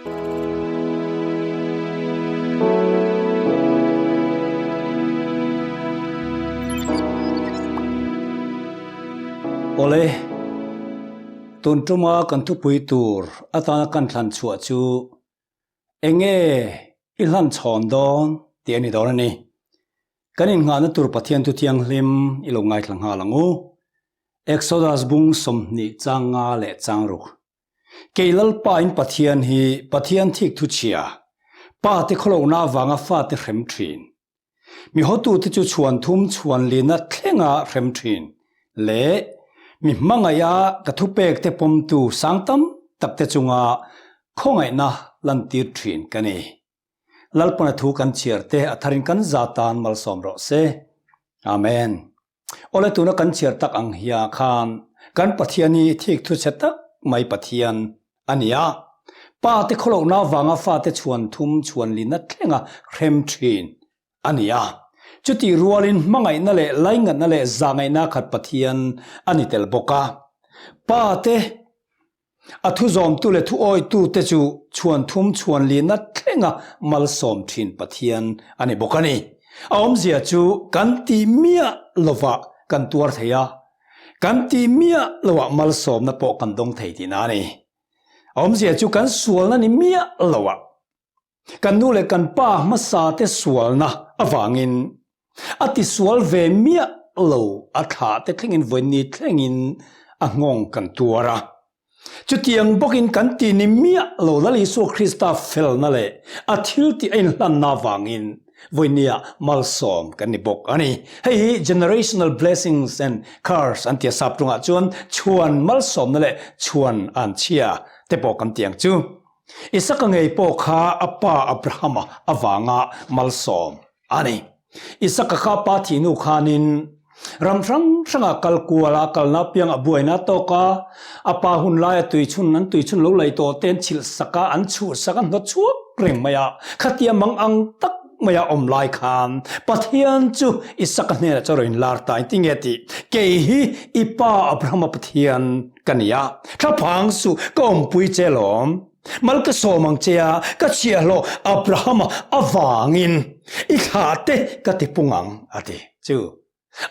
Awle, tun tuma kan thupui tur atana kan thlan chhuah chu enge i hlan chhawn dawn tih a ni dawn a ni. Kan innghahna tur Pathian thu thianghlim i lo ngaithla nghal ang u. Exodus bung 20 chang nga leh chang ruk. Kei Lalpa in Pathian hi Pathian thik thu chhia, pa te khawlohna avanga fate hrem thin. Mi hotute chu chhuan thum chhuan lina thlenga hrem thin leh mi hmangaih a ka thupek te pawmtu sang tam tak te chunga khawngaihna lantir thin ka ni. Lalpana thu kan chhiar te a tharin kan za tan malsawm rawh se. Amen. Awle tuna kan chhiar tak ang hia khan kan Pathian hi thik thu chhe tak mai Pathian a ni a. Pa te khawlohna avanga fate chhuan thum chhuan lina thlenga hrem thin a ni a. Chutih rualin hmangaihna leh laingatna leh zahngaihna khat Pathian a ni tel bawk a. Pa te A thu zawmtu leh thu awitute chu chhuan thum chhuan lina thlenga malsawm thin Pathian a ni bawk a ni. A awmzia chu kan tih miah lovah kan tuar thei a, kan tih miah lovah malsawmna pawh kan dawng thei tihna a ni. A awmzia chu kan sualna ni miah lovah Kan nu leh kan pa hmasa te sualna avangin a tisual ve miah lo, a thlah te thlengin vawiin thlengin a nghawng kan tuar a. Chutiang bawkin kan ti ni miah lo Lal Isua Krista felna leh a thil tih a inhlanna avangin vawiin malsawm kan ni bawk a ni. Hei hi generational blessings and curse an tia sap tungah chuan chhuan malsawmna leh chhuan anchhia te pawh kan ti ang chu. Isaka ngei pawh kha a pa Abrahama avanga malsawm a ni. Isaka kha pa thih hnu khanin ram hrang hranga kal kual a, kalna apiang a buaina tawk a, a pa hun laia tuichhun an tuichhun lo lei tawh te an chhilh sak a, an chhuh sak a, hnawt chhuak reng mai a. Khatia mang ang tak maia awm lai khan Pathian chu Isaka hnenah chuan rawn inlar ta, engtinge tih? Kei hi i pa Abrahama Pathian ka ni a, thlaphang suh ka awmpui che lawm. Mal ka sawm ang che a, ka chhiahhlawh Abrahama avangin i thlah te ka ti pung ang, a ti. Chu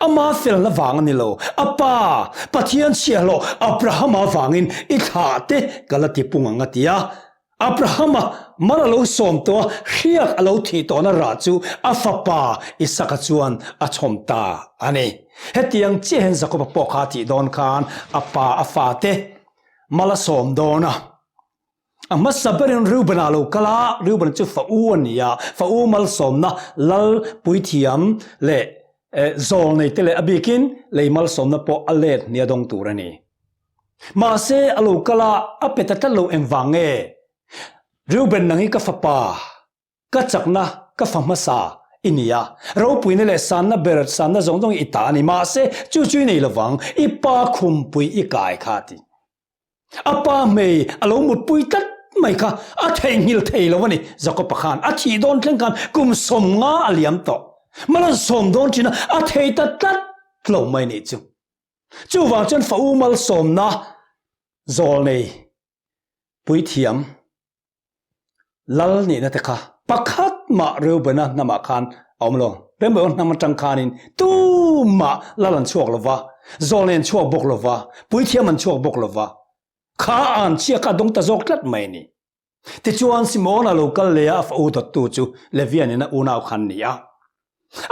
ama felna vang a ni lo, a pa Pathian chhiahhlawh Abrahama avangin i thlah te ka la ti pung ang, a ti a. Abrahama mal a lo sawm tawh a, hriak a lo thih tawhna rah chu a fapa Isaka chuan a chhawm ta a ni. Hetiang chiah hian Jakoba pawh kha a tih dawn khan a pa a fate mal a sawm dawn a. A hmasa berin Reuben-a a lo kal a, Reuben chu fa u a ni a, fa u malsawmna lal puithiam leh zawlnei te leh a bikin lei malsawmna pawh a let nia dawng tur a ni. Mahse, a lo kal a, a pe ta tlat lo engvang nge? Reuben nang hi ka fapa, ka chakna, ka fa hmasa i ni a, ropuina leh sanna ber, sanna zawng zawng i ta a ni. Mahse, chu chu i nei lovang, i pa khumpui i kai kha a ti. A pa hmei a lo mutpui tlat mai kha a theihnghilh thei lo a ni. Jakob-a khan a thih dawn thleng khan kum 50 a liam tawh. Malsawm dawn thin a, a thei ta tlat lo mai nih chu. Chuvang chuan fa u malsawmna zawlnei puithiam lal nihna te kha pakhat mah Reubena hnamah khan a awm lo. Reubena hnam atang khanin tumah lal an chhuak lo va, zawlnei an chhuak bawk lo va, puithiam an chhuak bawk lo va. Kha an chhia kha a dawng ta zawk tlat mai a ni. Tichuan Simona lo kal leh a, a fa u dawttu chu Levia nena unau khan ni a.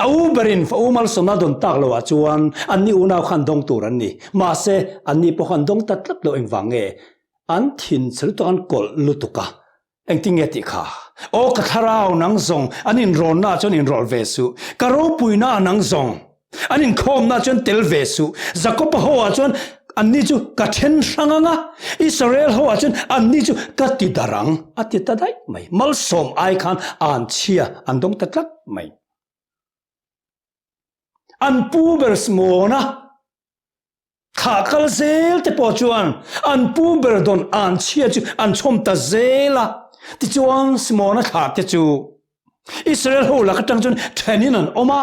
A u berin fa u malsawmna dawn tak loah chuan anni unau khan dawng tur an ni. Mahse, anni pawh khan dawng ta tlat lo engvang nge? An thin chhe lutuk an kawlh lutuk a. Engtin nge tih kha? Aw ka thlarau nang zawng an inrawnnaah chuan inrawlh ve suh. Ka ropuinaah nang zawng. An inkhawmna chuan tel ve suh. Jakob-a hoah chuan anni chu ka then hrang ang a, Israel hoah chuan anni chu ka ti darh ang, a ti ta daih mai. Malsawm ai khan an chhia an dawng ta tlat mai. An pu ber Simona thlah kal zel te pawh chuan an pu ber dawn an chhia chu an chhawm ta zel a. Tichuan Simona thlah te chu Israel ho lak atang chuan thenin an awm a,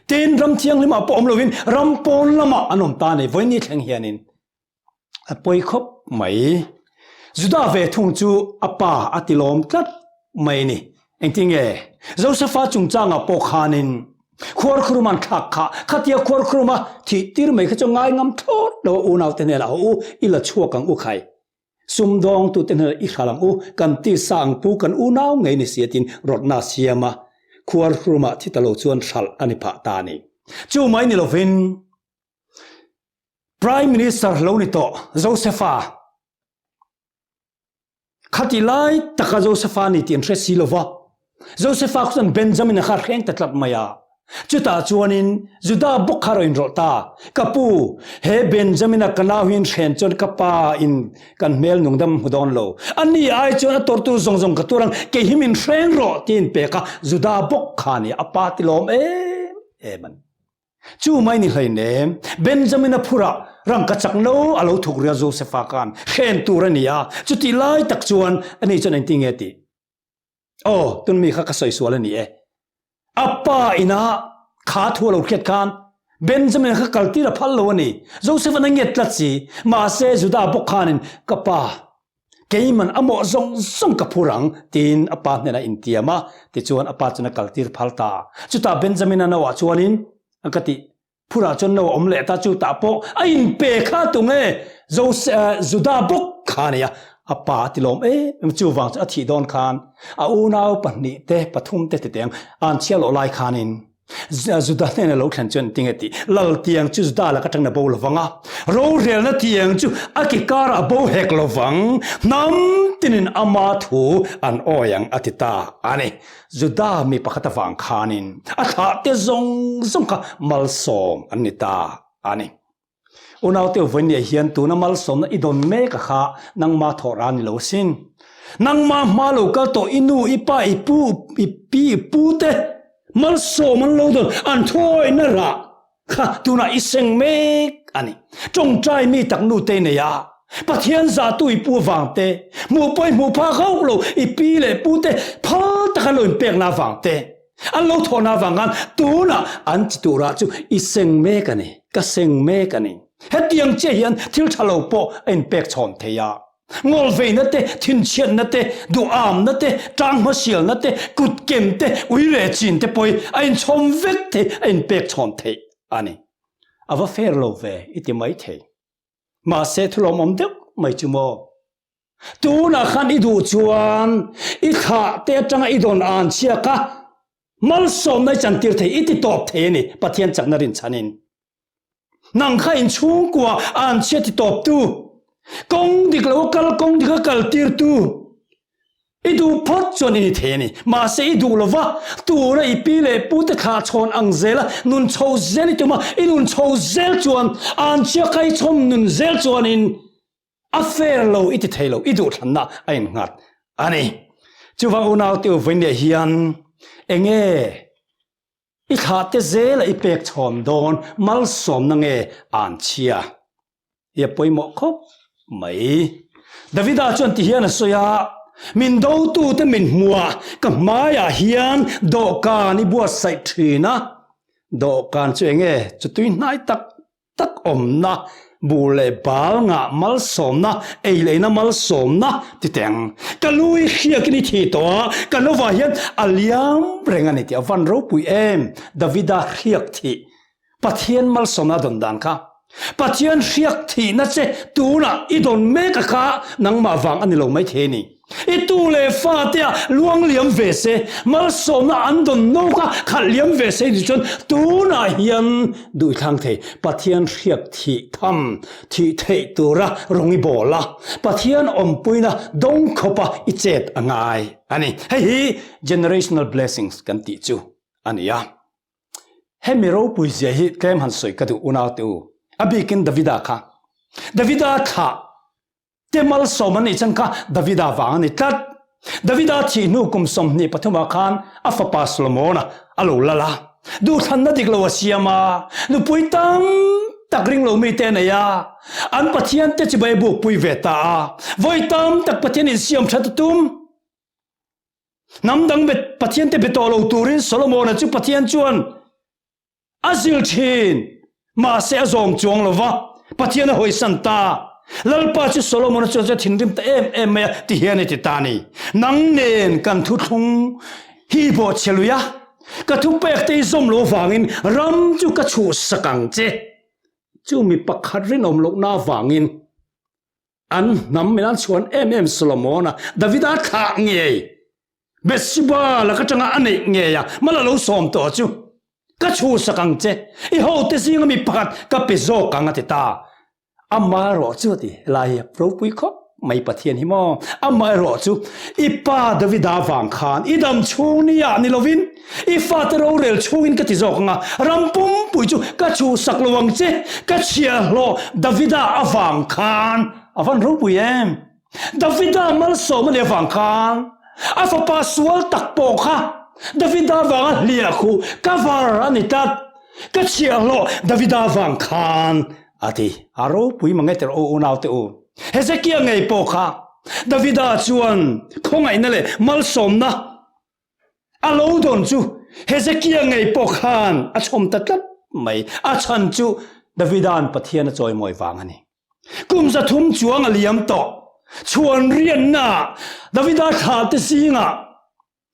tin ram thianghlimah pawh awm lovin ram pawn lamah an awm ta a ni. Vawiin ni thleng hianin a pawi khawp mai. Juda ve thung chu a pa a ti lawm tlat mai a ni. Engtinge? Josefa chungchangah pawh khanin khuarkhurum an thlak kha, khatia khuarkhuruma thih tir mai kha chu ngai ngam thlawt lo a unaute hnenah haw u, i la chhuak ang u khai. Sumdawngtute hnenah i hral ang u, kan tisa ang pu kan unau ngei ni si a tiin rawtna a siam a, khuarkhurumah thi ta lo chuan hralh a ni phah ta a ni. Chu mai ni lovin Prime Minister lo ni tawh Josepha khati lai taka Josepha ni tih an hre si lova, Josepha kha chuan Benjamin-a kha a hreng ta tlat mai a. Chutah chuanin Judah bawk kha a rawn inrawlh ta, Ka pu, he Benjamin-a ka nau hi in hren chuan ka pa in kan hmel nungdam hmu dawn lo. Ani ai chuan a tawrtu zawng zawng ka tur ang, kei hi min hreng rawh tiin pek a, Judah bawk kha a ni, a pa ti lawm em em a ni. Chu mai ni hleinem, Benjamin-a phurah rangkachak no a lo thuk ria Josepha khan hren tur a ni a, chutih lai tak chuan ani chuan engtin nge tih? Aw, tun mi kha ka sawi sual a ni e. A pa inah kha thu a lo hriat khan Benjamin-a kha kal tir a phal lo a ni. Joseph-a'n a ngiat tlat si. Mahse, Judah bawk khanin, Ka pa, Keiman a mawh zawng zawng ka phur ang, tiin a pa hnenah a intiam a. Tichuan a pa chuan a kaltir phal ta. Chutah Benjamina nauah chuanin, Ka tih phurah chuan nau a awm leh ta, chutah pawh a inpe kha tunge Judah bawk kha a ni a. A pa a ti lawm em em, chuvang chu a thih dawn khan a unau pahnihte pathumte titeng an chhiar loh lai khanin, Juda hnena lo thlen chuan engtin nge tih? Lal tiang chu Juda lak atangin a bo lovang a, rorelna tiang chu a ki karah a bo hek lovang, hnam tinin ama thu an awi ang a ti ta a ni. Juda mi pakhat avang khanin a thlahte zawng zawng kha malsawm an ni ta a ni. Unaute vawinia hian tuna malsawmna i dawn mek a kha nangma thawh ra ni lo sin. Nangma hma lo kal tawh i nu, i pa, i pu, i pi, i pu te malsawm an lo dawn an thuawihna rah kha tunah i seng mek a ni. Tawngtai mi tak nu te i nei a, Pathian zahtu i pu avang te, hmuh pawh i hmuh phak hauh lo i pi leh pu te phal taka lo inpekna avang te, An lo thawhna avang khan tunah an chi turah chu i seng mek a ni, ka seng mek a ni. Hetiang chiah hian thil tha lo pawh a inpek chhawn thei a. Ngawlveina te, thinchhiatna te, duhamna te, tanghmasialna te, kutkem te, uire chin te pawhin a inchhawm vek thei, a inpek chhawn theih a ni. A va fair lo ve i ti mai thei. Mahse thulawmawm deuh mai chu maw? Tunah khan i duh chuan i thlah te atanga i dawn an chhiak a, malsawmna i chantir thei, i ti tawp thei a ni, Pathian chakna rinchhanin. Nang kha inchhungkua an chhia ti tawptu, kawng dik lo a kal kawng dik a kaltirtu, I duh phawt chuan i ni thei a ni. Mahse i duh lova, tura i pi leh pu te thlah chhawn ang zela nun chho zel i tum a, i nun chho zel chuan an chiah kha i chhawm nun zel chuanin a fair lo i ti thei lo, i duhthlanna a innghat a ni. Chuvang unaute u vawiin hian enge I thlahte zela i pek chhawn dawn malsawmna nge an chhia hi a pawimawh khawp mai. Davida chuan ti hian a sawi a, Min dotute min hmuah ka hmaiah hian dawhkan i buatsaih thin a. Dawhkan chu enge chu tui hnai tak tak awmna, buh leh bal ngah malsawmna, ei leina malsawmna ti teng. Ka lu i hriakin i thi tawh a, ka lovah hian a liam reng a ni tih a van ropui em! Davida hriak thih Pathian malsawmna a dawn dan kha. Pathian hriak thihna che tunah i dawn mek a kha nangmah vang a ni lo maithei a ni. I tu leh fate ah luang liam ve se, malsawmna an dawn no kha khalh liam ve se tih chuan tunah hian duh i thlang thei. Pathian hriak thih tham, thih theih tura rawng i bawl a, Pathian awmpuina dawng khawpa i chet a ngai a ni. Hei hi generational blessings kan tih chu a ni a. Hemi ropui zia hi tlem han sawi ka duh unaute u, a bikin Davida kha. Davida thlah Te malsawm an nih chan kha Davida vang a ni tlat. Davida thih hnu kum 23 ah khan a fapa Solomona a lo lal a. Duhthlanna dik lo a siam a, nupui tam tak ring lo mite a nei a, an Pathian te chibai a bukpui ve ta a. Vawi tam tak Pathian insiam that a tum. Hnam dang Pathian te be tawh lo turin Solomona chu Pathian chuan A zil thin, mahse a zawm chuang lo va, Pathian a hawisan ta. Lalpa chu Solomona chuan chu a thinrim ta em em mai a, ti hian a ti ta a ni, Nang nen kan thuthlung hi bawhchhe lui a, ka thupek te i zawm lo vangin ram chu ka chhuhsak ang che. Chu mi pakhat rinawm lohna avangin an hnam min an chhuan em em Solomona Davida thlah ngei Bethsheba lak atanga a neih ngei a, mal a lo sawm tawh chu ka chhuhsak ang che, i hote zinga mi pakhat ka pe zawk ang a ti ta. Amaherawh chu a ti, helai hi ropui khawp mai Pathian hi maw? Amaherawh chu i pa Davida vang khan i dam chhung nia ni lovin i fate rorel chhungin ka ti zawk ang a, ram pumpui chu ka chhuhsak lo ang che, ka chhiahhlawh Davida avang khan a van ropui em? Davida malsawm a nih avang khan a fapa sual tak pawh kha Davida vanga hliah khuh ka var a ni tlat, ka chhiahhlawh Davida vang khan a ti. A ropui mang e tirh u unaute u. Hezekia ngei pawh kha Davida chuan khawngaihna leh malsawmna a lo dawn chu Hezekia ngei pawh khan a chhawm ta tlat mai. A chhan chu Davida'n Pathian a chawimawi vang a ni. Kum 300 chuang a liam tawh. Chhuan rianna Davida thlahte zingah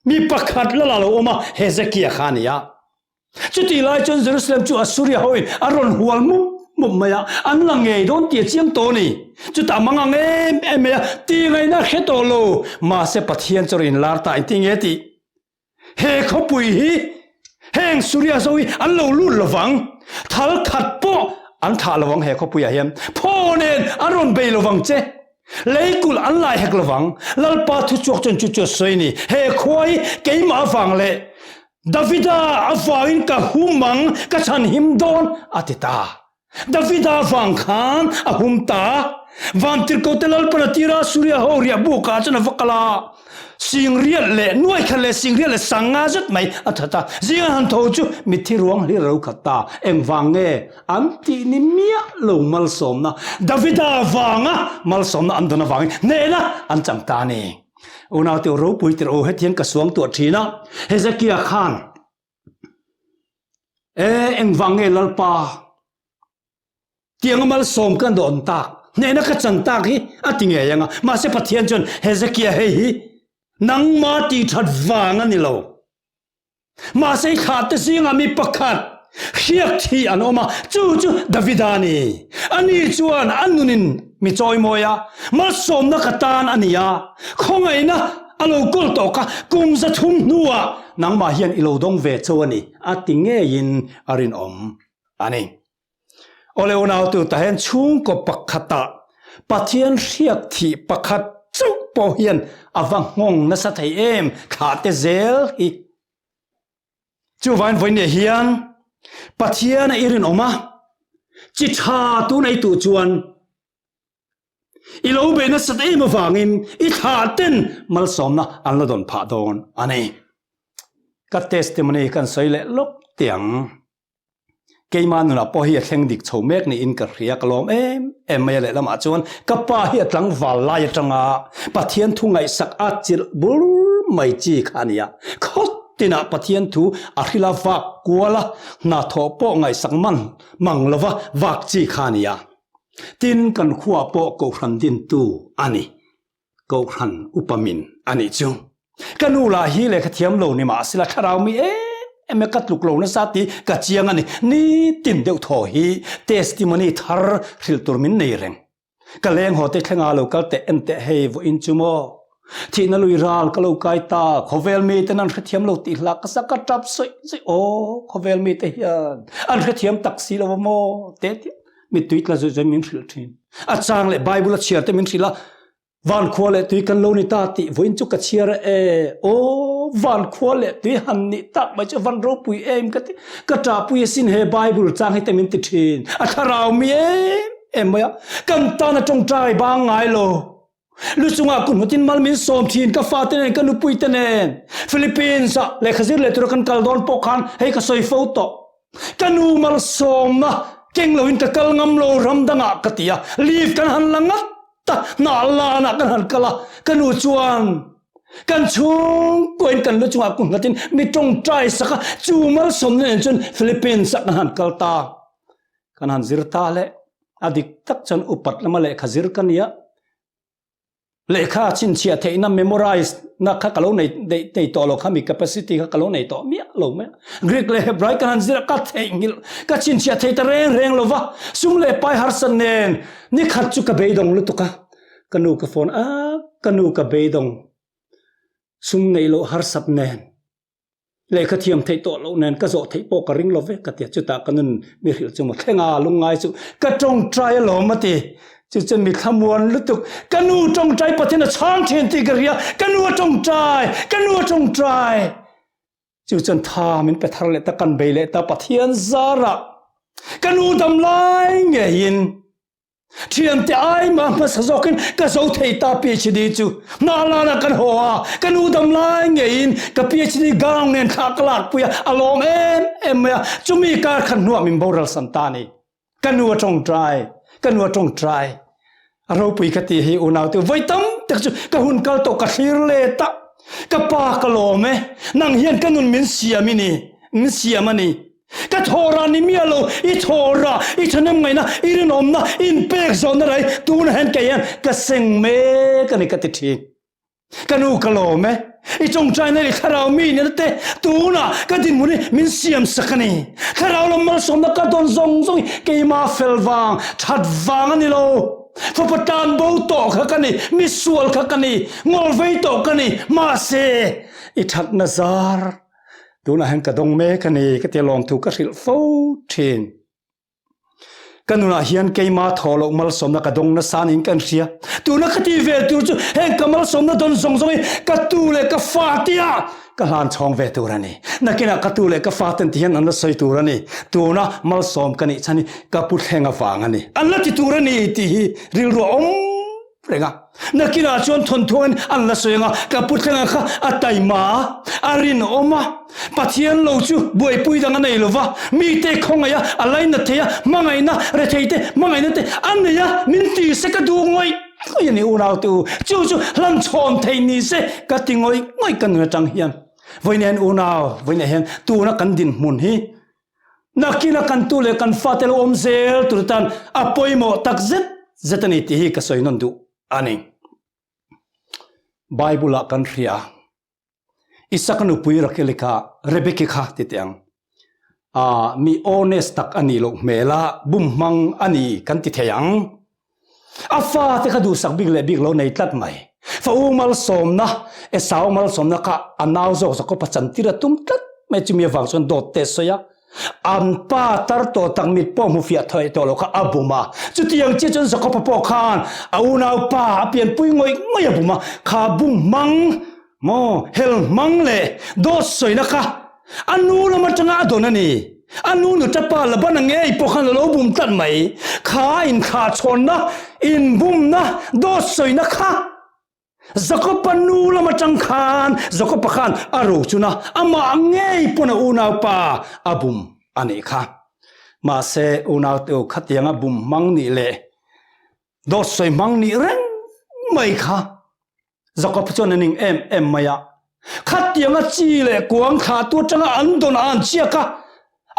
mi pakhat la la lo awm a, Hezekia kha a ni a. Chutih lai chuan Jerusalem chu Assuria hoin a rawn hual mup mup mai a, an la ngei dawn tih a chiang tawh a ni. Chutah mang ang em em mai a, tih ngaihna a hre tawh lo. Mahse Pathian chu a rawn inlar ta, engtin nge tih? He khawpui hi heng Suria zo hi an lo lut lovang, thal khat pawh an thah lovang he khawpuiah hian phaw nen an rawn bei lovang che, leikulh an lai hek lovang, Lalpa thuchhuak chuan chu chu a sawi a ni, he khua hi keimah avang leh Davida avangin ka hum ang, ka chhanhim dawn a ti ta. Davida vang khan a hum ta a, Vantirhkote Lalpan a tir a, Suria ho riah bukah chuan a va kal a, singriat leh nuaikhat leh singriat leh sanga zet mai a that a, zinga han tho chu mitthi ruang hlir a lo khat ta, engvang nge an tih ni miah lo malsawmna, Davida vanga malsawmna an dawn avangin hnehna an chang ta a ni. Unaute u ropui tirh u, hetiang ka suang tuah thin a, Hezekia khan E, engvang nge Lalpa, tianga malsawm ka dawn tak, hnehna ka chan tak hi a ti ngei ang a. Mahse Pathian chuan Hezekia hei hi nangma tih that vang a ni lo. Mahse i thlahte zingah mi pakhat hriak thi an awm a, chu chu Davida a ni. Ani chuan a nunin mi chawimawi a, malsawmna ka tan a ni a, khawngaihna A lo kawl tawk a, kum 300 hnuah nangmah hian i lo dawng ve cho a ni, a ti ngeiin a rinawm a ni. Awle unautu tah hian chhungkaw pakhatah Pathian hriak thih pakhat chauh pawh hian a va nghawng nasa thei em thlah te zel hi. Chuvain vawiin hian Pathian a i rinawm a, chi tha tun ei tuh chuan I lo bei nasat em avangin i thlah ten malsawmna an la dawn phah dawn a ni. Ka testimony kan sawi leh lawk teh ang. Keimah nunah pawh hi a thleng dik chho mek niin ka hria, ka lawm em em mai a lehlamah chuan ka pa hi a tlangval lai atanga Pathian thu ngaihsak a chilh bur mai chi kha a ni a. Khaw tinah Pathian thu a hrila vak kual a, hnathawh pawh ngaihsak man mang lova vak chi kha a ni a. Tin, kan khua pawh Kohhran dintu a ni. Kohhran upa min a nih chu. Ka nu lah hi lehkha thiam lo ni mahsela thlarau mi em em e ka tluk lo nasa tih ka chiang a ni. Nitin deuh thaw hi testimony thar hrilh tur min nei reng. Ka leng haw te thlenga lo kal teh en teh hei vawiin chu maw. Thihna lui ral ka lo kai ta, khawvel miten an hrethiam lo tih hla ka sa ka tap sawi sawi aw, khawvel mite hian an hrethiam tak si lo a maw te tih mittui tla zawih zawih min hrilh thin. A chang leh Bible a chhiar te min hrilh a, van khua leh tui kan lo ni ta tih vawiin chu ka chhiar a e, aw van khua leh tui han nih tak mai chu van ropui em ka ti, ka ṭahpui asin he Bible chang hi te min ti thin, a thlarau mi em em mai a, kan tan a ṭawngṭai bang ngai lo. Lu chungah kum hmutin mal min sawm thin ka fate nen ka nupui te nen Philippines ah lehkha zir leh tura kan kal dawn pawh khan hei ka sawi fo tawh. Ka nu malsawmna keng loin ka kal ngam lo ram dangah ka ti a, leave kan han la ngat a, hnah lanah kan han kal a, ka nu chuan kan chhungkuain kan lu chungah kum nghatin mi tawngtai sak a, chu malsawmna nen chuan Philippines ah kan han kal ta. Kan han zir ta le. A dik tak chuan upat lama lehkha zir ka nia. Lehkha chhinchhiah theihna memorize na kha ka lo nei nei tawh lo kha mi capacity kha ka lo nei tawh miah lo mai a. Greek leh Hebraik kan han zir a ka theihnghilh ka chhinchhiah thei ta reng reng lo va. Sum leh pai harsa nen ni khat chu ka beidawng lutuk a. Ka nu ka phone a, ka nu ka beidawng sum neih loh harsat nen. Lehkha thiam theih tawh loh nen ka zawh theih pawh ka ring lo ve ka ti a, chutah ka nun mi hrilh chu maw thleng a lungngai chu ka tawngtai alawm a ti. Chu chuan mi thlamuan lutuk, ka nu tawngtai Pathian a chhang thin tih ka ria, ka nu a tawngtai, ka nu a tawngtai. Chu chuan tha min pe thar leh ta, kan bei leh ta Pathian zarah ka nu dam lai ngeiin Thiante ai mah hmasa zawkin ka zo thei ta PhD chu Hnahlan ah kan haw a, ka nu dam lai ngeiin ka PhD gown nen thla ka lak pui a, a lawm em em mai a, chumi kar khat hnuah min boral san ta a ni. Ka nu a tawngtai, ka nu a tawngtai. A ropui ka ti hi unau te vawi tam tak chu ka hun kal tawh ka thlir let a, ka pa ka lawm e, nang hian ka nun min siam i ni, min siam a ni. Ka thawhrah ni miah lo, i thawhrah, i thahnem ngaihna, i rinawmna, i inpek zawhna rai tunah hian kei hian ka seng mek a ni ka ti thin. Ka nu ka lawm e, i tawngtaina leh thlarau mi nena te tunah ka dinhmun hi min siam sak a ni. Thlarau lam malsawmna ka dawn zawng zawng hi keimah fel vang, that vang a ni lo. Fapa tan bo tawh kha ka ni, misual kha ka ni, ngawlvei tawh ka ni, mahse i thatna zar Tunah hian ka dawng mek a ni ka ti lawmthu ka hrilh fo thin. Ka nunah hian keima thaw loh malsawmna ka dawng nasa niin ka inhria. Tuna ka ti ve tur chu heng ka malsawmna dawn zawng zawng hi ka tu leh ka fa tia ka hlan chhawng ve tur a ni. Nakinah ka tu leh ka fa ten ti hian an la sawi tur a ni. Tuna malsawm ka nih chhan hi ka pu thleng avang a ni. An la ti tur a ni tih hi rilru a awm reng a. Nakinah chuan thawnthuangin an la sawi ang a, ka pu thlenga kha a taima a, a rinawm a, Pathian lo chu buaipui dang a nei lo va, mite khawngaih a, a lainat thei a, hmangaihna, retheite hmangaihna te a nei a, min ti se ka duh ngawih ngawih a ni unaute u, chu chu hlanchhawn thei ni se ka ti ngawih ngawih ka nun atang hian. Vawiin hian unau, vawiinah hian tuna kan dinhmun hi Nakina kan tu leh kan fate lo awm zel tur tan a pawimawh tak zet zet a ni tih hi ka sawi nawn duh a ni. Bible ah kan hria Isaka nupui Rakeli kha Rebeki kha ti teh ang. Ah mi honest tak a nih loh hmel a, bum hmang a ni kan ti thei ang. A fate kha duhsak bik leh bik lo nei tlat mai. Fa u malsawmna, Esau malsawmna kha a nau zawk Jakob-a chantir a tum tlat mai. Chumi avang chuan dawt te a sawi a, an pa tar tawh tak mit pawh hmu fiah thaih tawh lo kha a bum a. Chutiang chiah chuan Jakob-a pawh khan a unaupa a pianpui ngawih ngawih a bum a, kha bum hmang Maw hel hmang leh dawt sawina kha a nu lam atanga a dawn a ni. A nu nuta pa Labana ngei pawh khan a lo bum tlat mai. Kha inthlah chhawnna, inbumna, dawt sawina kha Jakob-a nu lam atang khan Jakob-a khan a rochun a, amah ngei pawn a unaupa a bum a nih kha. Mahse unaute u khatianga bum hmang nih leh dawt sawi hmang nih reng mai kha Jakob chuan a ning em em mai a. Khatianga chi leh kuang thlahtu atanga an dawn a an chiak a,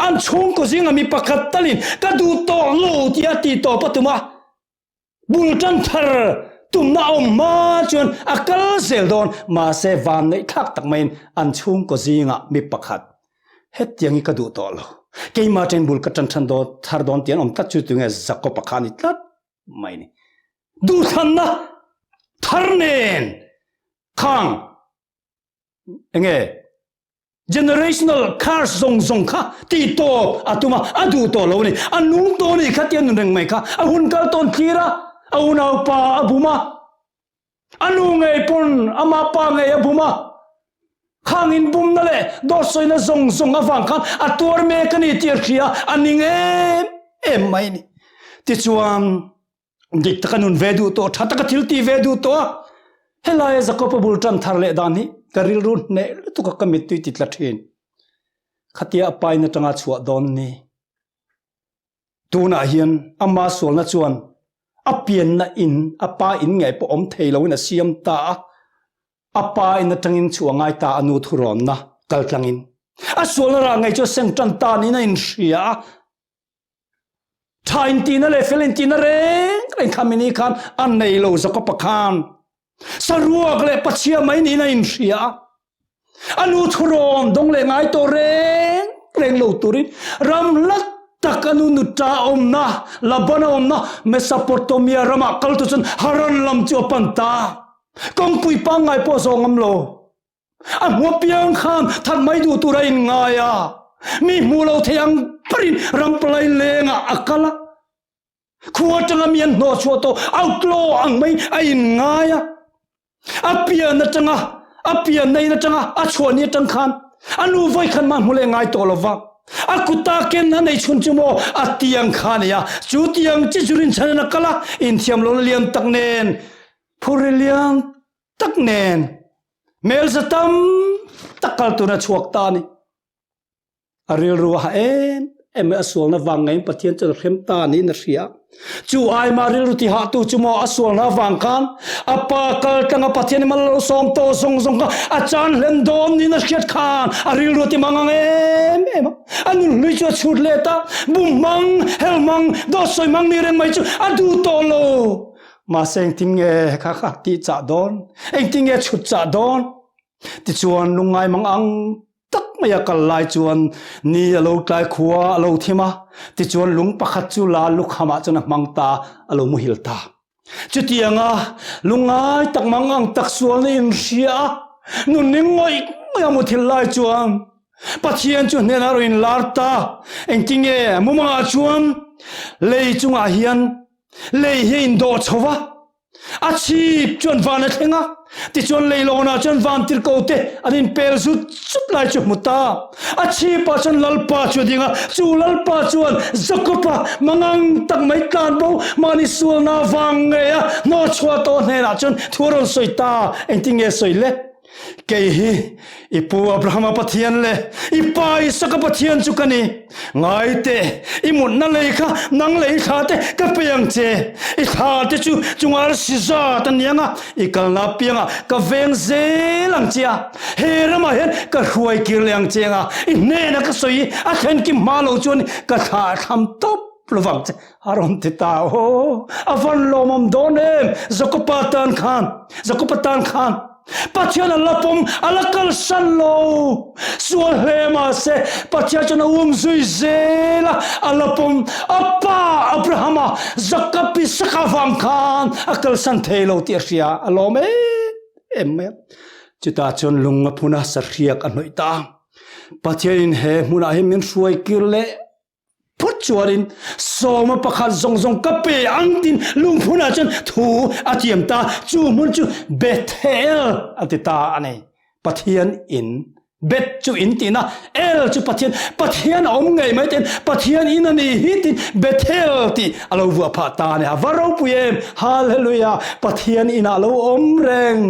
an chhungkaw zinga mi pakhat talin ka duh tawh lo tia ti tawp a tum a, bul tan thar tumna a awm hma chuan a kal zel dawn. Mahse van neih thlak tak maiin an chhungkaw zinga mi pakhat hetiang hi ka duh tawh lo, keimah atangin bul ka tan than dawn thar dawn tih an awm tlat chu tunge Jakob-a kha a ni tlat mai ni. Duhthlanna thar nen khang enge generational curse zawng zawng kha tih tawp a tum a, a duh tawh lo a ni. A nung tawh a nih kha tia nun reng mai kha a hun kal tawn thlir a, a unaupa a bum a, a nu ngei pawn ama pa ngei a bum a, khang inbumna leh dawt sawina zawng zawng avang khan a tuar mek a ni tih a hria a ning em em mai a ni. Tichuan Dik taka nun ve duh tawh, tha taka thil ti ve duh tawh a, helaia Jakob-a bul tan thar leh dan hi ka rilru hneh lutuk a ka mittui ti tla thin. Khatia a pain atanga chhuah dawn ni. Tunah hian ama sualna chuan a pianna in, a pa in ngei pawh awm thei loin a siam ta a, a pa in atangin chhuah ngai ta a nu thurawnna kaltlangin. A sualna rah ngei chu a seng tan ta niin a inhria a. Tha intihna leh fel intihna reng reng kha mini khan a nei lo Jakob-a khan. Saruak leh pachhia mai niin a inhria a. A nu thurawn dawng leh ngai tawh reng reng lo turin ram hla tak a nu nuta awmna, Labana awmna Mesopotamia ramah kal tur chuan Haran lam chu a pan ta. Kawngpui pangngai pawh a zawh ngam lo. A hmu apiang khan that mai duh tur a inngai a, mi hmuh lo thei ang berin ram palai lengah a kal a. Khua atanga mi an hnawh chhuah tawh outlaw ang mai a inngai a. A pian atanga a pian na in atanga a chhuah ni atang khan a nu vawi khan mah hmu leh ngai tawh lova. A kuta ken a nei chhun chu maw a tiang kha a nei a. Chu tiang chi chu rinchhan in a kal a, inthiam lohna lian tak nen phurri lian tak nen hmelza tam tak kal tuna chhuak ta a ni. A rilru a ha em em a sualna vang ngeiin Pathian chuan a hrem ta niin a hria. Chu aima rilru ti hahtu chu maw a sualna vang khan a pa kal tlanga Pathian in mal lo sawm tawh zawng zawng kha a chan hlen dawn niin a hriat khan a rilru a ti mang ang em em a. A nun hlui chu a chhut let a, bum hmang, hel hmang, dawt sawi hmang ni reng mai chu a duh tawh lo. Mahse engtin nge kha kha tih chah dawn? Engtin nge chhut chah dawn? Tichuan lungngai mang ang tak mai a kal lai chuan ni a lo tlai khua a lo thim a, tichuan lung pakhat chu la lukhamah chuan a hmang ta, a lo muhil ta. Chutianga lungngai tak mang ang tak sualna inhria a, nunning ngawih ngawih a muthilh lai chuan Pathian chu hnenah a rawn inlar ta. Engtinge mumangah chuan lei chungah hian lei hi a indawh chho va, A chhip chuan van a thleng a, tichuan leilawnah chuan vantirhko te an inpel zut zut lai chu hmu ta. A chhipah chuan Lalpa chu a ding a, chu Lalpa chuan Jakob-a mangang tak mai tlan bo mahni sualna vang ngei a hnawhchhuah tawh hnenah chuan thu a rawn sawi ta. Engtin nge sawi le? Kei hi i pu Abrahama Pathian leh i pa Isaka Pathian chu ka ni. Ngai teh, i mutna lei kha nang leh i thla te ka pe ang che. I thla te chu chunga arsi zat a ni ang a, i kalna apiangah ka veng zel ang che a. He ramah hian ka hruai kir leh ang che ang a, i hnena ka sawi i a thlen kim hma lo chuan ka thlah thlam tawp lovang che. A rawn ti ta, Aw, a van lawmawm dawn em, Jakoba tan khan, Jakoba tan khan Pathian a la pawm, a la kalsan lo. Sual hle mahse, Pathian chuan a um zui zel a, a la pawm. A pa Abrahama Jakob Isaka vang khan a kalsan thei lo tih a hria, a lawm em em mai a. Chutah chuan lung a phun a, sahriak a hnawih ta. Pathianin he hmunah hi min hruai kir leh Phut chuanin sawma pakhat zawng zawng ka pe ang tin lungphunah chuan thu a tiam ta. Chu hmun chu Bethel a ti ta a ni. Pathian in. Beth chu in tihna, El chu Pathian. Pathian a awm ngei mai ten Pathian in a ni hi tin Bethel tih a lo vuah phah ta a ni. A va ropui em! Hallelujah! Pathian inah a lo awm reng.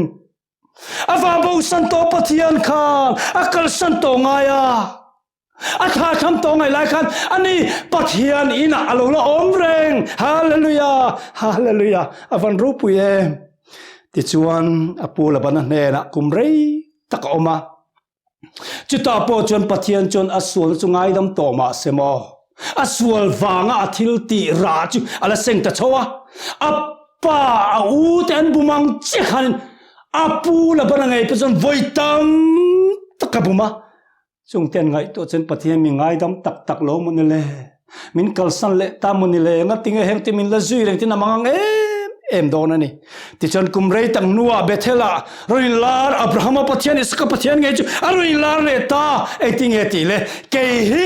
A va bosan tawh Pathian khan a kalsan tawh ngai a. A thla tham tawh ngai lai khan ani Pathian inah a lo la awm reng. Hallelujah! Hallelujah! A van ropui em! Tichuan a pu Labana hnenah kum rei tak a awm a. Chutah pawh chuan Pathian chuan a sualna chu ngaidam tawh mah se maw, a sual vanga a thil tih rah chu a la seng ta chho a. A pa a u te an bum ang chiah khanin a pu Labana ngei pawh chuan vawi tam tak a bum a. Chungte an ngaihtuah chuan Pathian min ngaidam tak tak lo maw ni le? Min kalsan leh ta maw ni le? Ngatinge heng te min la zui reng tin a mang ang em em dawn a ni. Tichuan kum rei tak hnuah Bethel-ah rawn inlar Abrahama Pathian, Isaka Pathian ngei chu a rawn inlar leh ta. Engtinge tih le? Kei hi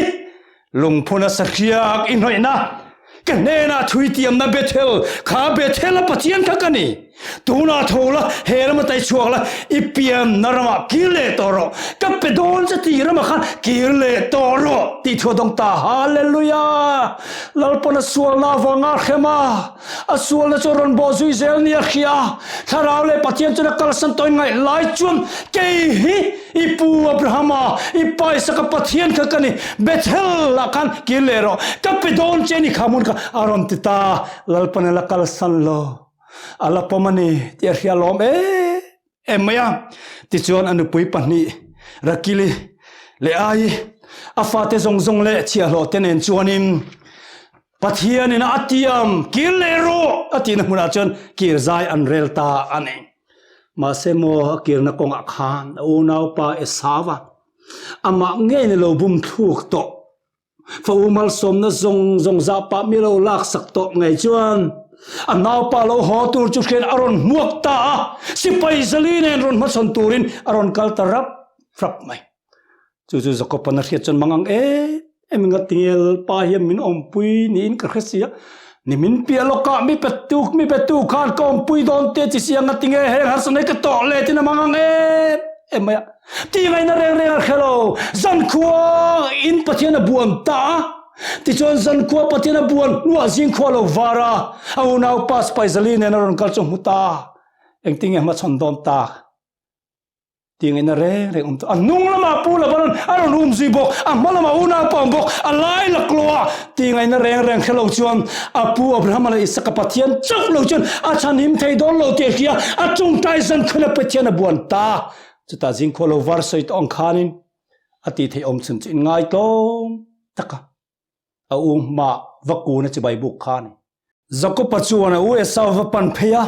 Lungphuna sahriak i hnawihna ka hnenah thui tiamna Bethel, kha Bethel-a Pathian kha ka ni. Tunah tho la, he rama tai chhuak la, i pianna ramah kir leh tawh rawh. Ka pe dawn che tih ramah khan kir leh tawh rawh tih thu a dawng ta. Hallelujah! Lalpawn a sualna avanga hrem a, a sualna chu a rawn bawh zui zel nia hria. Thlarau leh Pathian chuan a kalsan tawhin ngaih lai chuan kei hi I pu Abrahama, i pa Isaka Pathian kha ka ni, Bethel ah khan kir leh rawh, ka pe dawn che ni kha hmun kha a rawn ti ta, Lalpan a la kalsan lo, a la pawm a ni tih a hria lawm em em mai a. Tichuan a nupui pahnih Rakili leh Ai, a fate zawng zawng leh chhiahhlawh te nen chuanin. Pathianin a tiam kir leh rawh a tihna hmunah chuan kir zai an rel ta a ni. Mahse maw a kirna kawngah khan a unaupa Esauva amah ngeiin a lo bum thluk tawh. Fa u malsawmna zawng zawng zah pah mi lo laksak tawh ngei chuan a naupa lo haw tur chu hriat a rawn hmuak ta a, sipai zali nen rawn hmachhawn turin a rawn kal ta rap rap mai. Chu chu Jakob-a'n a hriat chuan mang ang em em in ngatinge Lalpa hian min awmpui niin ka hre si a, ni min piah lawkah mi petu mi petu khan ka awmpui dawn te chi si a ngatinge heng harsatna hi ka tawh leh tin a mang ang em em mai a. Ti ngaihna reng reng a hre lo, zankhua in Pathian a buan ta a, tichuan zankhua Pathian a buan hnuah zingkhua a lo var a, a unaupa Spaizali nen a rawn kal chu a hmu ta, engtinge hmachhawn dawn tak? Ti ngaihna reng reng awm tawh. A hnung lamah Pu Laban a rawn um zui bawk, a hma lamah unaupa awm bawk, a lai laklawh a ti ngaihna reng reng hre lo chuan a pu Abrahama leh Isaka Pathian chauh lo chuan a chhanhim thei dawn lo tih a hria, a tawngtai zan khan a Pathian a buan ta. Chutah zingkhua lo var sawi tawh ang khanin a tih theih awm chhun chu inngaitawm taka a u hma va kun a chibai buk kha a ni. Jakoba chuan a u Esau va pan phei a,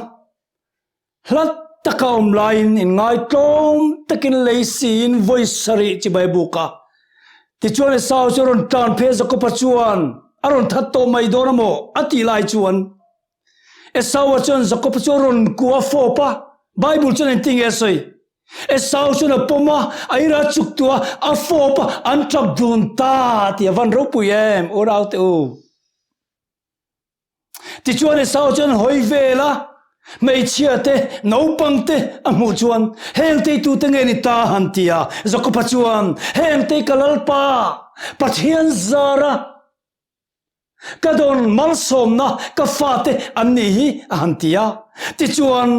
hla taka awm laiin inngaitlawm takin lei siin vawi sarih chibai buk a. Tichuan Esau chu a rawn tlan phei a, Jakoba chuan a rawn that tawh mai dawn a maw a tih lai chuan Esau-a chuan Jakoba chu a rawn kuah fawp a, Bible chuan engtin nge a sawi? Esau chuan a pawm a, a ira chuk tu a, a fawp a, an tap dun ta tih a van ropui em, u Raute u. Tichuan Esau chuan hawi vel a, hmeichhia te, naupang te a hmuh chuan, Heng te tute nge ni ta han ti a, Jakoba chuan, Heng te ka Lalpa, Pathian zara ka dawn malsawmna ka fate an nih hi a han ti a. Tichuan,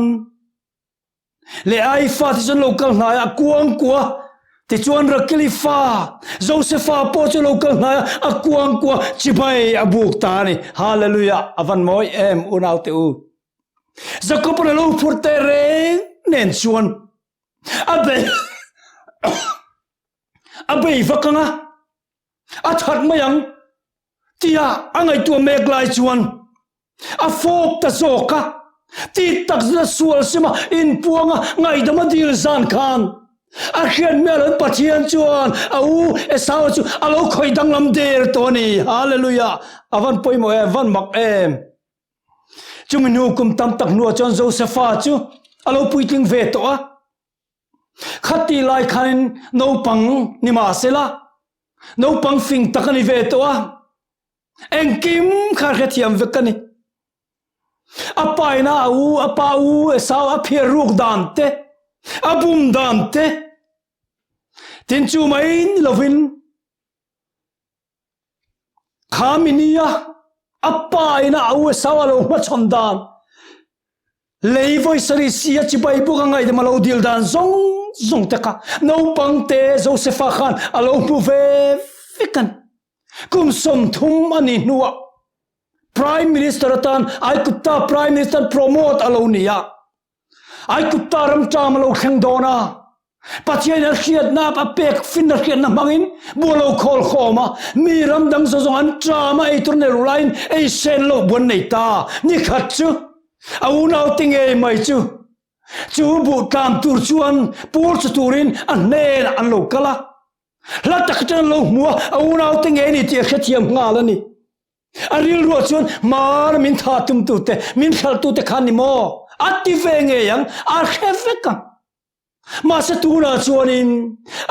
Leh ai fate chu an lo kal hnai a, a kuang kua. Tichuan Rakeli fa, Josefa pawh chu a lo kal hnai a, a kuang kua chibai a buk ta a ni. Hallelujah! A van mawi em unaute u. Jakob-a'n a lo phur teh reng nen chuan a bei a bei vak ang a, a that mai ang tia a ngaihtuah mek lai chuan A fawp ta zawk a, ti tak zet a sual sim a, inpuang a, ngaihdam a dil zan khan a hriat hmel an Pathian chuan a u Esau chu a lo khawih danglam der tawh a ni. Hallelujah! A van pawimawh em, van mak em! Chumi hnu kum tam tak hnuah chuan Josefa chu a lo puitling ve tawh a. Khati lai khanin naupang ni mahsela, naupang fing tak a ni ve tawh a. Engkim kha hrethiam vek ka ni. A pa ina a u, a pa u Esau a phiar ruk dan te, a bum dan te, tin chu mai ni lovin kha mi nia a pa ina a u Esau a lo hmachhawn dan, lei vawi sarih si a chibai buk a ngaihdam a lo dil dan zawng zawng te kha naupang te Josefa khan a lo hmu ve vek a ni. Kum 30 a nih hnuah Prime Minister atan Aigupta Prime Minister promote a lo ni a. Aigupta ram ṭam a lo thleng dawn a. Pathian a hriatna a pek finna hriatna hmangin bu a lo khawl khawm a. Mi ram dang zawng zawng an ṭam a eitur nei lo laiin ei sen loh bu an nei ta. Ni khat chu a unaute ngei mai chu chu buh tlam tur chuan pur chu turin a hnenah an lo kal a. Hla tak chuan an lo hmu a, a unaute ngei a ni tih a hrethiam nghal a ni. A rilruah chuan, Hmana min tha tumtute, min hralhtute kha ni maw? A ti ve ngei ang, a hre vek ang. Mahse tunah chuanin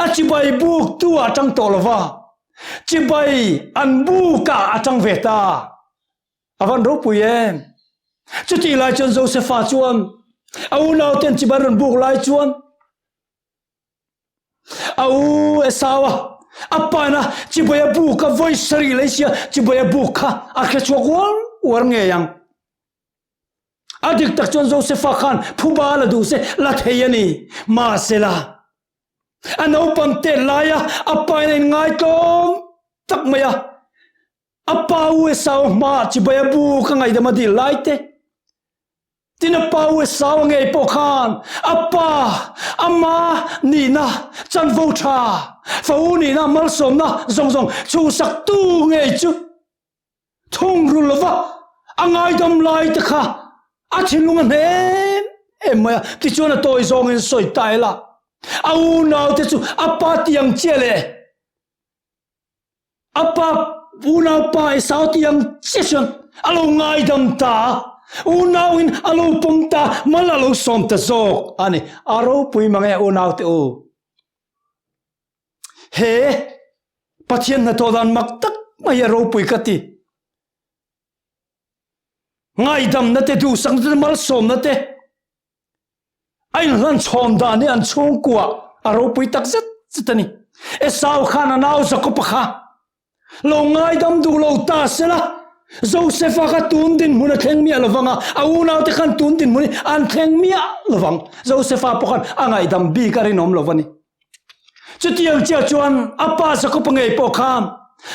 a chibai buktu ah a tang tawh lo va, chibai an bukah a tang ve ta. A van ropui em! Chutih lai chuan Josefa chuan a unauten chibai rawn buk lai chuan, A u Esau a a pan a, chibai a buk a, vawi sarih lei sia chibai a buk kha a hre chhuak uar uar ngei ang. A dik tak chuan Josefa khan phuba la duh se la thei a ni. Mahsela, a naupang tet laia a pain a inngaitlawm tak mai a, a pa u Esau hmaah chibai a buk a ngaihdam a dil lai te, Tin a pa Esau ngei pawh khan a pa ama nihna chanvo tha, fa u nihna malsawmna zawng zawng chhuhsaktu ngei chu. Thungrul lova a ngaidam lai te kha a thinlung a hnem em mai a, tichuan a tawi zawngin sawi ta ila, a unaute chu a pa tiang chiah leh a pa unaupa Esau tiang chiah chuan a lo ngaidam ta a, unauin a lo pawm ta, mal a lo sawm ta zawk a ni. A ropui mang e unaute u. He Pathian hnathawh dan mak tak mai hi a ropui ka ti. Ngaidamna te, duhsakna te, malsawmna te a inhlan chhawn dan hi an chhungkua a ropui tak zet zet a ni. Esau khan a nau Jakob-a kha Lo ngaidam duh lo ta sela, Josefa kha tun dinhmun a thleng miah lovang a, a unaute khan tun dinhmun hi an thleng miah lovang. Josefa pawh khan a ngaihdam bik a rinawm lo a ni. Chutiang chiah chuan a pa Jakob-a ngei pawh khan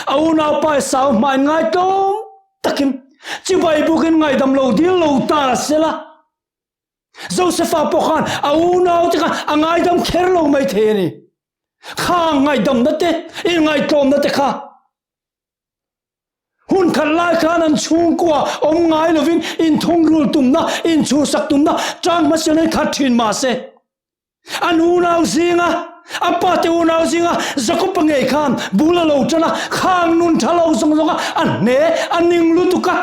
a unaupa Esau hmain ngaitlawm takin chibai bukin ngaihdam lo dil lo ta sela, Josefa pawh khan a unaute kha a ngaidam kher lo mai thei a ni. Kha ngaihdamna te, inngaihtlawmna te kha hun khat lai khan an chhungkua awm ngai lovin inthungrul tumna, inchhuhsak tumna tang hmasian an khat thin mahse an unau zinga a pate unau zinga Jakob-a ngei khan bul a lo tan a, khang nun tha lo zawng zawng a, a hne a ning lutuk a.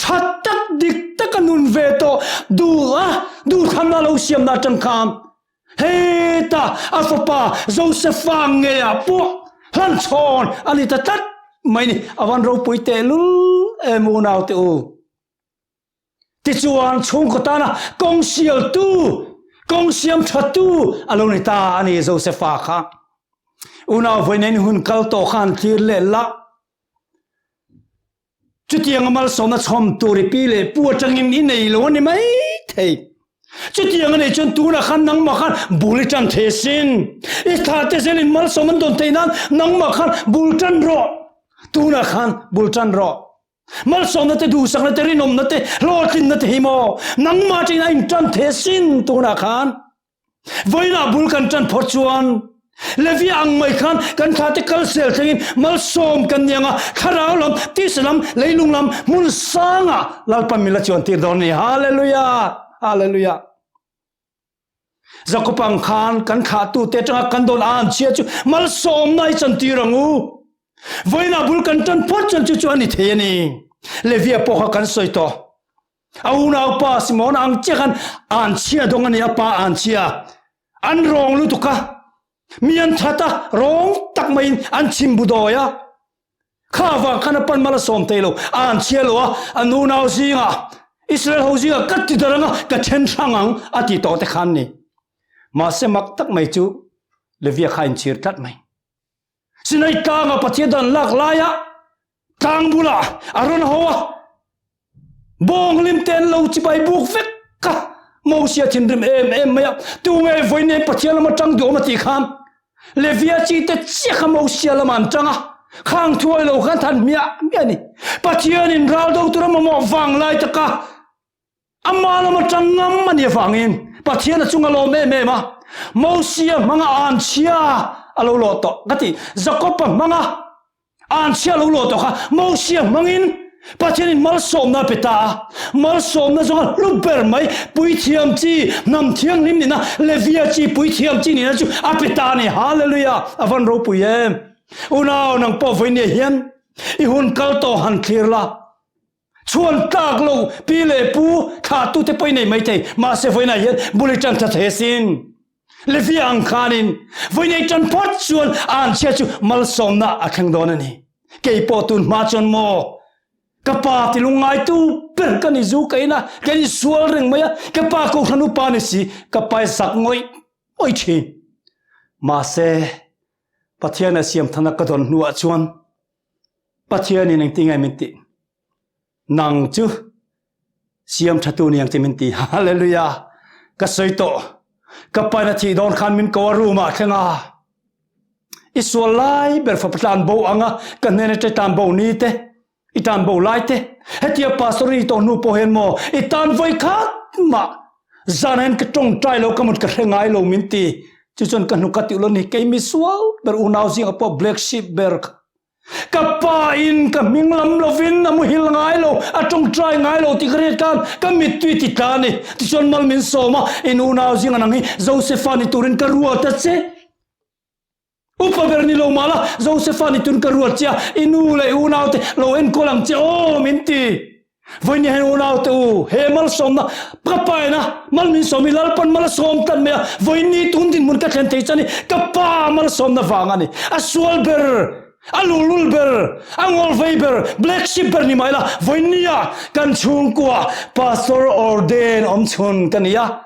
Tha tak dik taka nun ve tawh duh a, duhthamna lo siamna atang khan heta a fapa Josefa ngeiah pawh hlanchhawn a ni ta tlat mai ni. A van ropui tehlul em unaute u. Tichuan chhungkaw tana kawng sialtu, kawng siam thatu a lo ni ta a ni Josefa kha. Unau vawiin hun kal tawh khan thlir leh la. Chutianga malsawmna chhawm tur i pi leh pu atangin i nei lo a ni mai thei. Chutiang a nei chuan tunah khan nangmah khan bul i tan thei asin. I thlahte zelin malsawm an dawn theih nan nangmah khan bul tan rawh. Tunah khan bul tan rawh. Malsawmna te, duhsakna te, rinawmna te, hlawhtlinna te hi maw nangmah atangin a intan thei asin tunah khan. Vawiinah bul kan ṭan phawt chuan Levia ang mai khan kan thlate kal sel thlengin malsawm kan ni ang a, thlarau lam, tisa lam, leilung lam hmun sangah Lalpan min la chuantir dawn a ni. Hallelujah! Hallelujah! Jakob ang khan kan thlahtute aṭanga kan dawn an chhia chu malsawmna i chantir ang u. Vawiinah bul kan ṭan phawt chuan chu chu a ni thei a ni. Levia pawh kha kan sawi tawh. A unaupa Simona ang chiah khan an chhia dawng a ni, a pa an chhia. An rawng lutuk a, mi an that a, rawng tak maiin an chim bu dawi a. Kha avang khan a pan mal a sawm thei lo, a an chhia lo a, an unau zingah, Israel ho zingah ka ti darh ang a, ka then hrang ang a ti tawh te khan ni. Mahse mak tak mai chu Levia kha a inchhir tlat mai. Sinai tlanga Pathian dan lak laia tlang bulah a rawn ho a, bawnglim te an lo chibai buk vek a, Mosia thinrim em em mai a, tu nge vawiin Pathian lama tang duh awm a tih khan Levia chi te chiah kha Mosia lama an tang a, khang thuai lo khan than hmiah hmiah a ni. Pathianin ral do tura mamawh vang lai taka Ama lam atang ngam a nih avangin Pathian a chung a lawm em em a, Mosia hmanga anchhia a lo lawh tawh ka ti. Jakob-a hmanga anchhia a lo lawh tawh kha Mosia hmangin Pathianin malsawmna a pe ta a. Malsawmna zawng a hlu ber mai, puithiam chi, hnam thianghlim nihna, Levia chi, puithiam chi nihna chu a pe ta a ni. Hallelujah! A van ropui em! Unau, nang pawh vawinia hian i hun kal tawh han thlir la. Chhuan tlak lo pi leh pu thlahtute pawh i nei maithei, mahse vawiinah hian bul i tan tha thei asin. Levia ang khanin vawiin ei tan phawt chuan a anchhia chu malsawmna a thleng dawn a ni. Kei pawh tun hma chuan maw ka pa ti lungngaitu ber ka ni zu ka in a, ka insual reng mai a, ka pa kohhran upa ni si, ka pa i zak ngawih ngawih thin. Mahse Pathian a siam thana ka dawn hnuah chuan Pathianin engtin nge min tih? Nang chu siam thatu ni ang che min ti. Hallelujah! Ka sawi tawh. Ka pain a thih dawn khan min ko a room ah thleng a. I sual lai ber fapa tlan bo anga ka hnen aṭang tlan bo ni te, i tlan bo lai te. Hetia pastor i tawh hnu pawh hian maw i tan vawi khat mah zan hian ka tawngtai lo ka mut ka hre ngai lo min ti. Chu chuan ka hnuk ka tih lo ni. Kei mi sual ber unau zingah pawh black sheep ber kha. Ka pa in ka hming lam lovin a muhil ngai lo, a tawngtai ngai lo tih ka hriat khan ka mittui ti tla a ni. Tichuan mal min sawm a, in unau zinga nang hi Josefa ni turin ka ruat a che. Upa ber ni lo mah la, Josefa ni turin ka ruat che a, i nu leh i unaute lo enkawl ang che aw min ti. Vawiin hian unaute u, he malsawmna ka paina mal min sawm hi Lalpan mal a sawm tlat mai a, vawiin ni tun dinhmun ka thlen thei chuan hi ka pa malsawmna vang a ni. A sual ber, a luhlul ber, a ngawlvei ber, black sheep ber ni mah ila, vawiin nia kan chhungkua Pastor Ordain awmchhun ka ni a.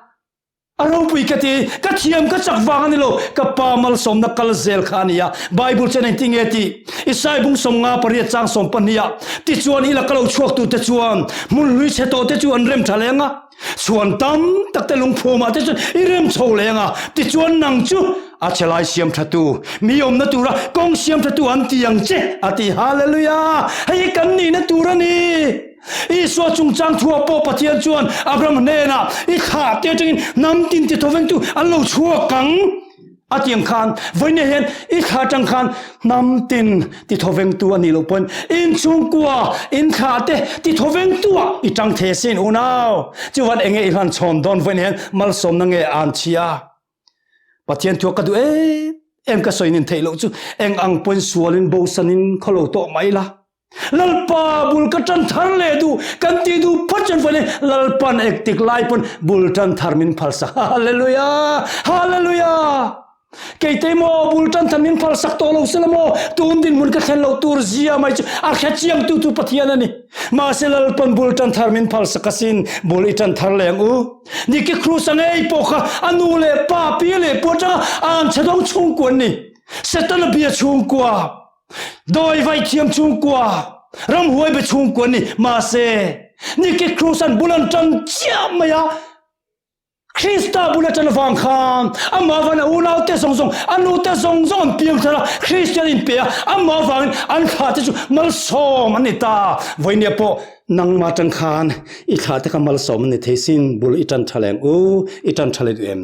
A ropui ka ti, ka thiam ka chak vang a ni lo, ka pa malsawmna kal zel kha a ni a. Bible chuan engtin nge tih? Isai bung 50 pariat chang 12 ah, Tichuan i laka lo chhuak turte chuan hmun hlui chhe tawh te chu an rem tha leng a, chhuan tam tak te lungphum ah te chuan i rem chho leng a, tichuan nang chu a chhe lai siam tha tu, mi awmna tura kawng siam tha tu an ti ang che, a ti. Hallelujah! Hei hi kan nihna tur a ni. Isua chungchang thuah pawh Pathian chuan Abraham hnenah, I thlah te atangin hnam tin ti thawvengtu an lo chhuak ang a ti ang khan, vawiin hian i thlah atang khan hnam tin ti thawvengtu a nih loh pawhin in chhungkua in thlah te ti thawvengtuah i tang thei asin unau. Chuvan enge i hlan chhawn dawn vawiin hian malsawmna nge an chhia? Pathian thuah ka duh em em ka sawi nin theih loh chu eng ang pawhin sualin bosanin khawlo tawh mai la. Lalpa bul ka tan thar leh duh kan ti duh phawt chuan fani Lalpan ektik lai pawn bul tan thar min phal sak Hallelujah Hallelujah Keitei maw bul tan thar min phal sak tawh lo sela maw tun dinhmun ka thlen loh tur zia mai chu a hre chiang tu chu Pathian a ni mahse Lalpan bul tan thar min phal sak asin bul i tan thar leh ang u Nicky Cruz a ngei pawh kha a nu leh pa pi leh pu atanga an chhe dawng chhungkua an ni Setana bia chhungkua Dawi vai thiam chhungkua, ramhuai be chhungkua ni mahse Nicky Cruz an bul an tan chiah mai a, Krista bul a tan avang khan amah avangin a unau te zawng zawng, a nu te zawng zawng an piang thar a, Kristian in pe a, amah avangin an thlah te chu malsawm an ni ta. Vawinia pawh nangmah tan khan i thlah te kha malsawm an ni thei sin, bul i tan tha leng u, i tan tha le duh em?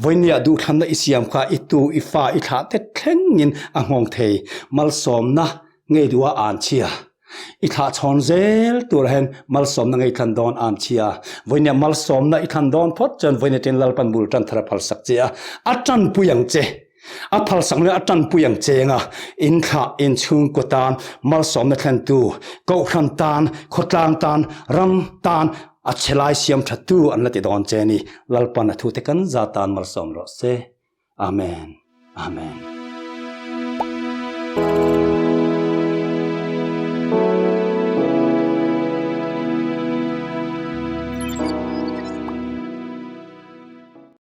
Vawinia duhthlanna i siam kha i tu, i fa, i thlah te thlengin a nghawng thei. Malsawmna ngei duha an chhia. I thlah chhawn zel turah hian malsawmna ngei thlan dawn an chhia. Vawinia malsawmna i thlan dawn phawt chuan vawinia ṭin Lalpan bul ṭan thar a phalsak che a, a ṭanpui ang che. A phalsak leh a ṭanpui ang cheng a, in thlah, in chhungkaw tan malsawmna thlentu, kohhran tan, khawtlang tan, ram tan a chhe lai siam ṭhattu an la ti dawn che ni. Lalpan a thute kan za tan malsawm rawh se. Amen. Amen.